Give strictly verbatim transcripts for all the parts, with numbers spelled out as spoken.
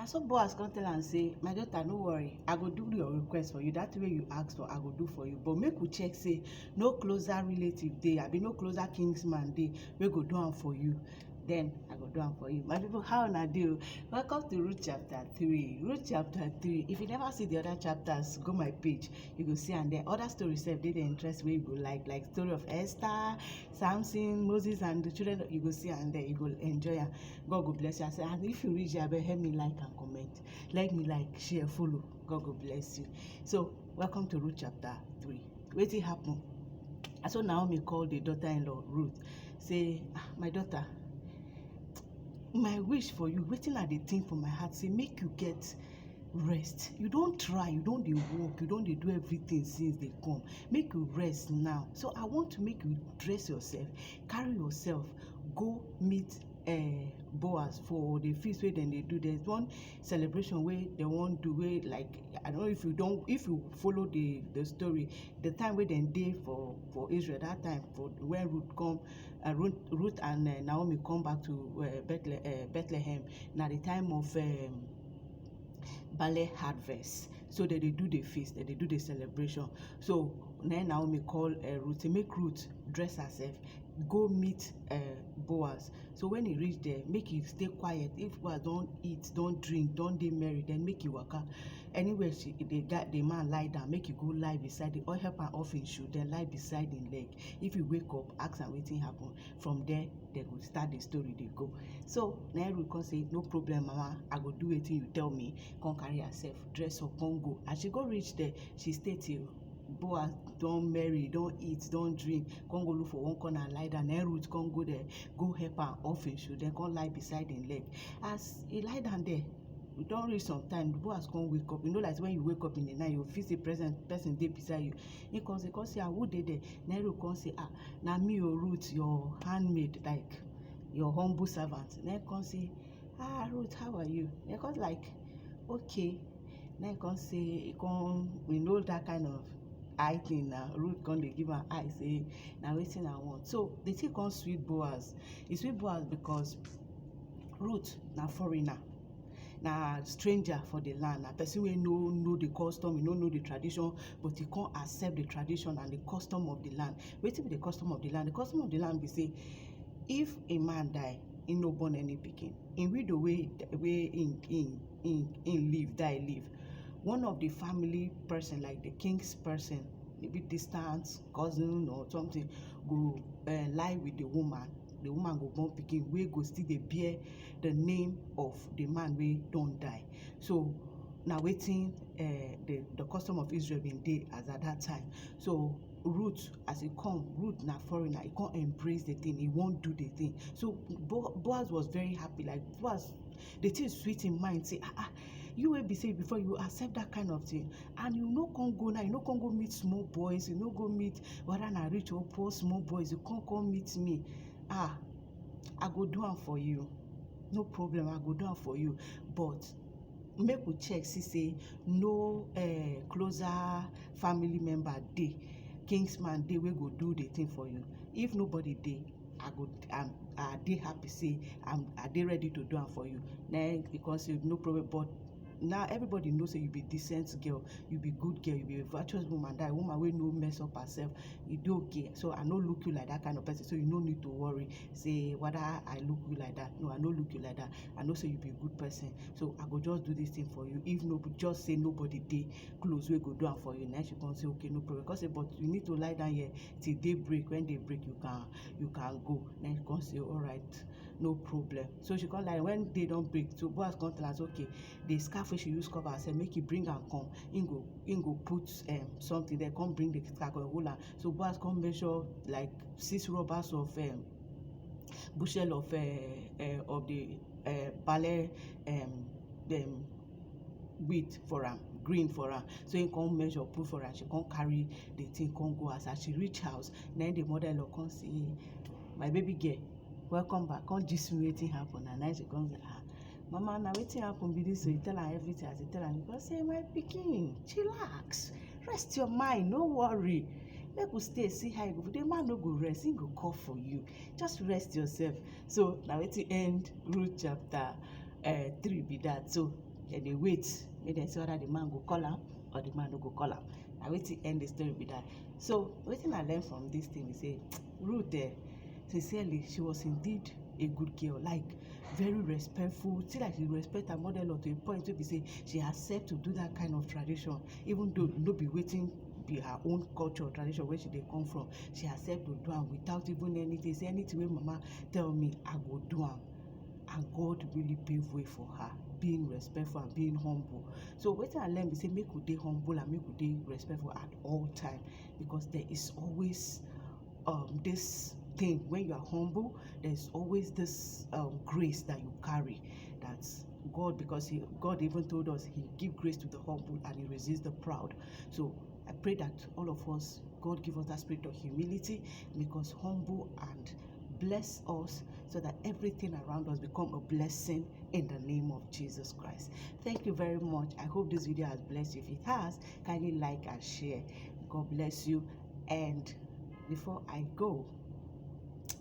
So Boaz come tell am say, "My daughter, no worry, I go do your request for you. That way you ask for, I go do for you. But make we check say no closer relative dey, abi no closer kinsman dey wey go do am for you. Then I go do am for you." My people, how una dey o? Welcome to Ruth chapter three. Ruth chapter three. If you never see the other chapters, go my page. You go see am there. Other stories sef dey the interest wey you go like, like story of Esther, Samson, Moses, and the children. You go see am there. You go enjoy am. God go bless you. I say, and if you reach there, abeg help me like and comment. Like me like, share, follow. God go bless you. So, welcome to Ruth chapter three. Wetin happen? And so Naomi called the daughter-in-law Ruth, say, "Ah, my daughter, my wish for you, wetin I dey think for my heart, say make you get rest. You don try, you don dey work, you don dey do everything since dey come. Make you rest now. So I want to make you dress yourself, carry yourself, go meet uh, Boaz for the feast wey dem dey do. There's one celebration wey dem wan do, wey, like, I don't know if you don, if you follow the the story, the time wey dem dey for for Israel, that time for when Ruth come, uh, Ruth, Ruth and uh, Naomi come back to uh, Bethlehem, uh, Bethlehem. Na the time of um, barley harvest. So dem dey do the feast, dem dey do the celebration. So na Naomi call uh, Ruth, say make Ruth dress herself, go meet uh, Boaz. So when he reach there, make he stay quiet. If Boaz don eat, don drink, don dey merry, then make he waka. Anywhere she, the guy, the man lie down, make he go lie beside the, or help am off him shoe, then lie beside him leg. If he wake up, ask am wetin happen. From there, dem go start the story dey go. So na Ruth come say, "No problem, mama, I go do wetin you tell me." Come carry herself, dress up, come go. As she go reach there, she stay till Boaz don merry, don eat, don drink, come go look for one corner, lie down. Na Ruth come go there, go help am off him shoe, then come lie beside him leg. As he lie down there, e don reach some time, Boaz come wake up. You know, like when you wake up in the night, you feel say present person dey beside you. He come say, come say, "Ah, who dey there?" Na Ruth come say, "Ah, na me o, Ruth, your handmaid, like, your humble servant." Na him come say, "Ah, Ruth, how are you?" Na him come like, "Okay." Na him come say, he come, you know, that kind of eye thing na. Ruth come dey give am eye, say, "Na wetin I want." So the thing come sweet Boaz. E sweet Boaz because Ruth na foreigner, na stranger for the land, na person wey no know the custom, e no know the tradition, but e come accept the tradition and the custom of the land. Wetin be the custom of the land? The custom of the land be say, if a man die, he no born any pikin, him widow wey, wey him, him, him, him leave, die leave, one of the family person, like the king's person, maybe distant cousin or something, go uh, lie with the woman. The woman go born pikin wey go still dey bear the name of the man wey don die. So na wetin uh, the, the custom of Israel bin dey as at that time. So Ruth, as he come, Ruth na foreigner, he come embrace the thing, he wan do the thing. So Bo- Boaz was very happy. Like, Boaz, the thing sweet him mind, say, "Ah, ah, you wey be say before you accept that kind of thing, and you no come go now, you no come go meet small boys, you no go meet whether na rich or poor small boys, you come come meet me. Ah, I go do am for you. No problem, I go do am for you. But make we check, see say no uh, closer family member dey, kinsman dey wey go do the thing for you. If nobody dey, I go, I'm, I dey happy say I'm, I dey ready to do am for you." Na him he come say, "No problem, but now everybody know say you be decent girl, you be good girl, you be a virtuous woman, that woman wey no mess up herself. E dey okay. So I no look you like that kind of person, so you no need to worry say whether I look you like that. No, I no look you like that. I know say you be a good person, so I go just do this thing for you. If no, just say nobody dey close wey go do am for you." Na she come say, "Okay, no problem." Come say, "But you need to lie down here till day break. When day break, you can, you can go." Na she come say, "All right, no problem." So she come lie. When day don break, so Boaz come tell her say, okay, the scarf wey she use cover herself, make he bring am come. He go, he go put um, something there, come bring the scarf, come hold am. So Boaz come measure like six rubbers of um, bushel of uh, uh, of the uh, barley um, um, wheat for am, green for am. So he come measure, put for am. She come carry the thing, come go house. As she reach house, na the mother-in-law come say, "My baby girl, welcome back. Come gist me wetin happen." And now she come say, "Ah, mama, na wetin happen be this?" So he tell her everything. As he tell her, he come say, "My pikin, chillax, rest your mind, no worry. Make we stay, see how e go. The man no go rest, he go call for you. Just rest yourself." So na wetin end Ruth chapter uh, three be that. So Dem dey wait make dem see whether the man go call am or the man no go call am. Na wetin end the story be that. So wetin I learn from this thing be say Ruth, eh, sincerely, she was indeed a good girl, like, very respectful. See, like, she respect her mother-in-law to a point wey be say she accept to do that kind of tradition, even though no be wetin be her own culture or tradition where she dey come from. She accept to do am without even anything. Say, "Anything wey mama tell me, I go do am." And God really pave way for her, being respectful and being humble. So wetin I learn be say make we dey humble and make we dey respectful at all time, because there is always um, this thing. When you are humble, there's always this um, grace that you carry. That's God, because he, God even told us he give grace to the humble and he resists the proud. So I pray that all of us, God give us that spirit of humility, make us humble and bless us so that everything around us become a blessing in the name of Jesus Christ. Thank you very much. I hope this video has blessed you. If it has, kindly like and share. God bless you. And before I go,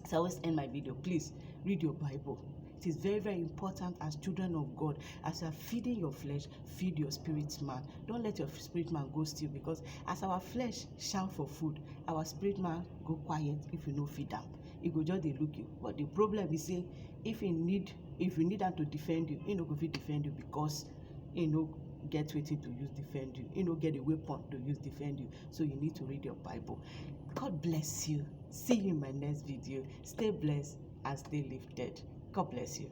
so I always end my video. Please read your Bible. It is very, very important as children of God. As you are feeding your flesh, feed your spirit man. Don't let your spirit man go still, because as our flesh shout for food, our spirit man go quiet if you no feed am. He go just dey look you. But the problem is say if he need if you need am to defend you, he no go fit defend you, because he no get wetin to use defend you. He no get a weapon to use defend you. So you need to read your Bible. God bless you. See you in my next video. Stay blessed and stay lifted. God bless you.